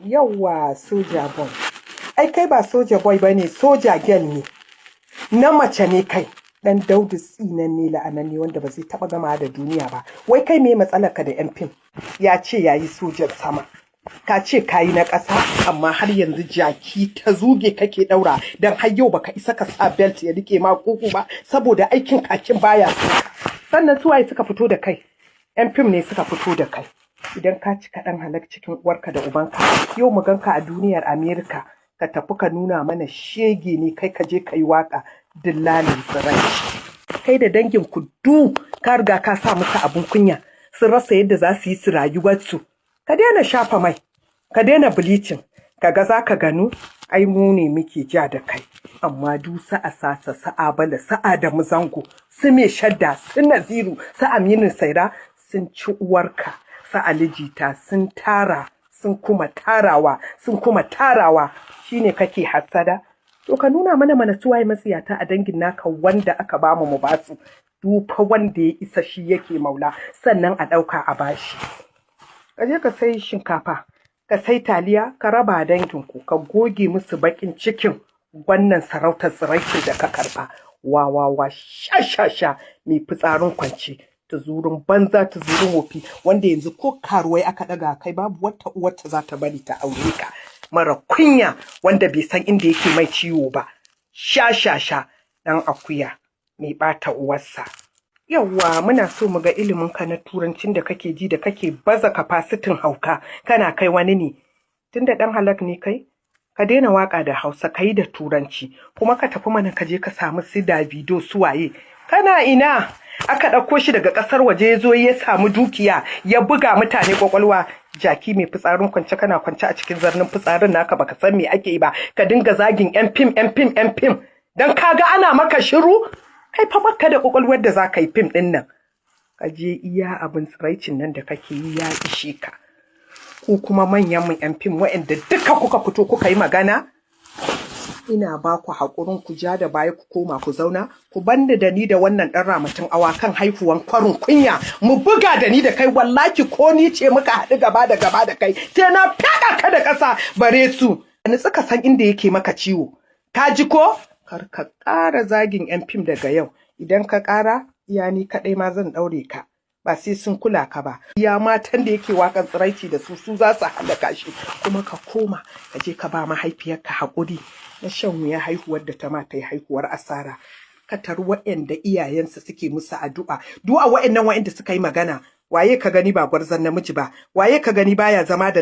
Yawwa, soja boy. Ai kai ba soja boy bane, soja girl ne. Na mace ne kai. Dan Daudu tsinanne la'ananne wanda ba zai taba gama da duniya ba. Wai kai me matsalar ka da yan fim? Ya ce yayi sojan sama. Ka ce kayi na ƙasa, amma har yanzu jaki ta zuge kake ɗaura, don har yau baka isa ka sa belt ya rike ma kuku ba, saboda aikin kakin baya. Sannan suwaye suka fito da kai? Yan fim ne suka fito da kai. Idan ka ci kaɗan halak cikin uwarka da ubanka, yau mu ganka a duniyar Amerika, ka tafi ka nuna mana shege ne kai, ka je ka yi waka dillalin tsirai. Kai da dangin ku du ka riga ka sa musu abun kunya, sun rasa yadda za su yi su rayuwarsu. Ka daina shafa mai, ka daina bleaching, ka ga za ka ganu. Ai mu ne muke ja da kai, amma du sa'a sasa sa'a bala sa'a da muzango su mai shadda, su Naziru, su Aminu Saira sun ci uwarka, su Alijita sun tara, sun kuma tarawa, sun kuma tarawa. Shine kake hassada? To ka nuna mana mana su waye matsiyata a dangin naka wanda aka bamu mu basu. Dufa wanda ya isa shi yake maula, sannan a ɗauka a bashi. Ka je ka sai shinkafa, ka sai taliya, ka raba danginku, ka goge musu bakin cikin wannan sarautar tsiraicin da ka karba. Wa wa wa, sha sha sha, mai fitsarin kwance, tuzurin banza, tuzurin wofi, wanda yanzu ko karuwai aka daga kai babu wata uwarta za ta bari ta aure ka. Mara kunya wanda bai san inda yake mai ciwo ba, sha sha sha, dan akuya mai bata uwarsa. Yawwa, muna so mu ga ilimin ka na turancin da kake ji da kake baza kafasitin hauka kana kai wani ne. Tunda dan halak ne kai, ka daina waka da Hausa, kai da turanci. Kuma ka tafi mana, ka je ka samu su Davido, su waye. Kana ina aka ɗauko shi daga ƙasar waje ya zo ya samu dukiya ya buga mutane kwakwalwa? Jaki mai fitsarin kwance, kana kwance a cikin zarnin fitsarin naka, baka san me ake yi ba, ka dinga zagin yan fim, yan fim, yan fim, dan kaga ana maka shiru. Kai fa baka da kwakwalwar da za ka yi fim ɗin nan. Ka je iya abin tsiraicin nan da kake yi ya ishe ka. Ku kuma manyan mu yan fim waɗanda duka kuka fito kuka yi magana, ina ba ku haƙurin ku ja da baya, ku koma ku zauna, ku banda da ni da wannan ɗan ramatin awakan haihuwan kwarin kunya mu buga da ni da kai. Wallahi ko ni ce muka haɗu gaba da gaba da kai, sai na fyaɗa ka da ƙasa. Bare su ni suka san inda yake maka ciwo. Ka ji ko? Kar ka ƙara zagin yan fim daga yau. Idan ka ƙara, iya ni kaɗai ma zan ɗaure ka, ba sai sun kula ka ba. Iya matan da yake wakan tsiraici da su, su za su halaka shi. Kuma ka koma ka je ka ba mahaifiyarka haƙuri na shan wuya haihuwar da ta mata yi, haihuwar asara. Ka tar waɗanda iyayensu suke musu addu'a. Du'a waɗannan waɗanda suka yi magana, waye ka gani ba gwarzon namiji ba? Waye ka gani baya zama da